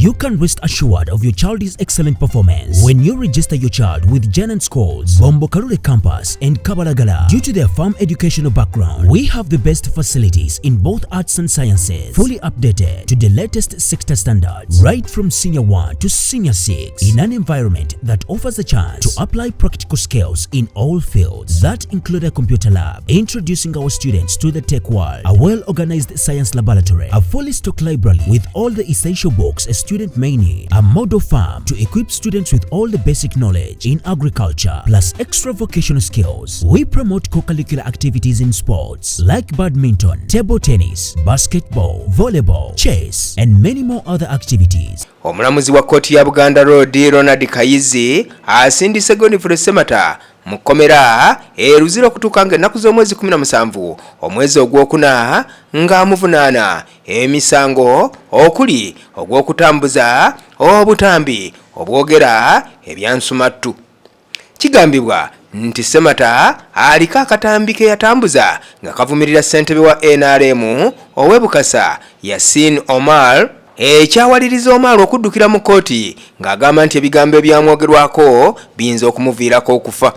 You can rest assured of your child's excellent performance when you register your child with Janan Schools, Bombo Kalule Campus, and Kabalagala. Due to their farm educational background, we have the best facilities in both arts and sciences, fully updated to the latest sector standards, right from Senior 1 to Senior 6, in an environment that offers a chance to apply practical skills in all fields that include a computer lab, introducing our students to the tech world, a well-organized science laboratory, a fully stocked library with all the essential books a student may need, a model farm to equip students with all the basic knowledge in agriculture, plus extra vocational skills. We promote co-curricular activities in sports like badminton, table tennis, basketball, volleyball, chess, and many more other activities. Omulamuzi wa kkooti ya Buganda Road, Ronald Kayizi, asindise Godfrey Semata mu kkomera e Luzira okutuuka ng'ennaku z'omwezi 17 omwezi ogwokuna, ng'amuvunaana emisango okuli ogw'okutambuza obutambi obwogera ebyansumattu. Kigambibwa nti Semata aliko akatambi ke yatambuza nga kavumirira ssentebe wa NRM ow'e Bukasa, Yasin Omar, ekyawaliriza Omar okuddukira mu kkooti ng'agamba nti ebigambo ebyamwogerwako biyinza okumuviirako okufa.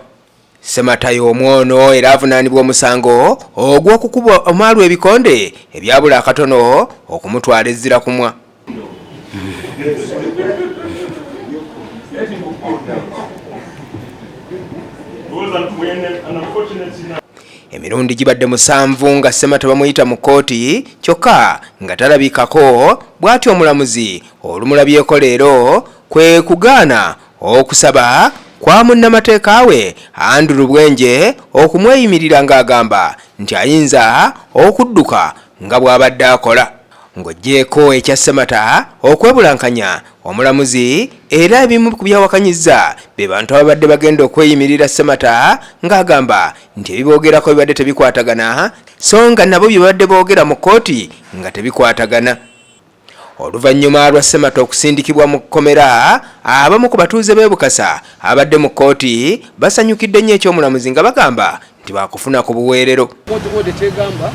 Semata y'omwono era avunaanibwa omusango ogw'okukuba Omar ebikonde ebyabula akatono okumutwala ezzira kumwa. Emirundi gibadde 7 nga Semata bamuyita mu kkooti, kyokka nga talabikako. Bw'atyo omulamuzi olumulabyeko leero kwe kugaana okusaba kwa munnamateeka we Andrew Bwenje okumweyimirira, ng'agamba nti ayinza okudduka nga bw'abadde akola. Ng'oggyeeko ekya Semata okwebulankanya omulamuzi, era ebimu ku byawakanyizza be bantu ababadde bagenda okweyimirira Semata, ng'agamba nti ebiboogerako bibadde tebikwatagana, so nga nabo bye babadde boogera mu kkooti nga tebikwatagana. Oluvannyuma lwa Semata okusindikibwa mu kkomera, abamu ku batuuze b'e Bukasa abadde mu kkooti basanyukidde nnyo eky'omulamuzi, nga bagamba nti bakufuna ku buweerero. Kooti ode kyegamba,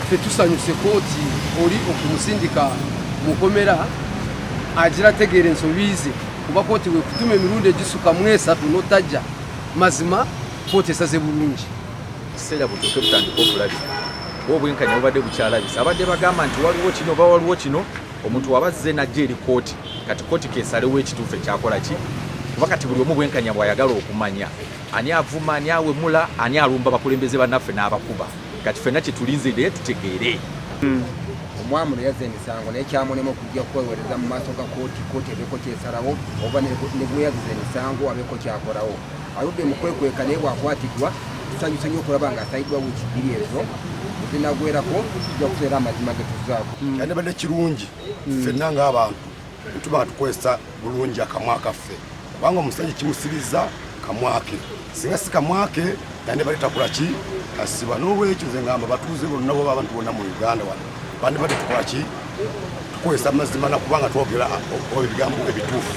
ffe tusanyuse kooti oli okumusindika mukomera agira ategeera ensobi ze, kuba kooti wekutuma emirundi egisuka mu esatu notajja, mazima kooti esaze bulungi. Ekiseera butuuke butandika okulabika oba obwenkanya bubadde bukyalabisa. Abadde bagamba nti waliwo kino oba waliwo kino, omuntu waba azze najja eri kooti, kati kooti kesalewo ekituufu ekyakola ki, kuba kati buli omu bwenkanya bw'ayagala okumanya ani avuma, ani awemula, ani alumba bakulembeze bannaffe n'abakuba. Kati ffenna kyetulinze naye tutegeere. Omwamulo yazza emisango, naye kyamulema okujja okwewereza mu maaso ga kooti, kooti ebeeko kyesalawo oba ne bwe yazza emisango abeeko kyakolawo. Aludde mu kwekweka, naye bw'akwatiddwa tusanyuse nnyo okulaba ng'asayiddwa wiiki 2 ezo zinagwerako tujja kuseera amazima ge tuzzaako. Kyandibadde kirungi ffenna ng'abantu tuba nga tukozesa bulungi akamwa kaffe, kubanga omusajja kimusiriza kamwa ke. Singa si kamwa ke, yandibadde takola ki, kasiba. N'olwekyo nze ngamba batuuze bonna oba abantu bonna mu Uganda wano bandibadde tukola ki, tukozesa amazima nakubanga twogera ebigambo ebituufu.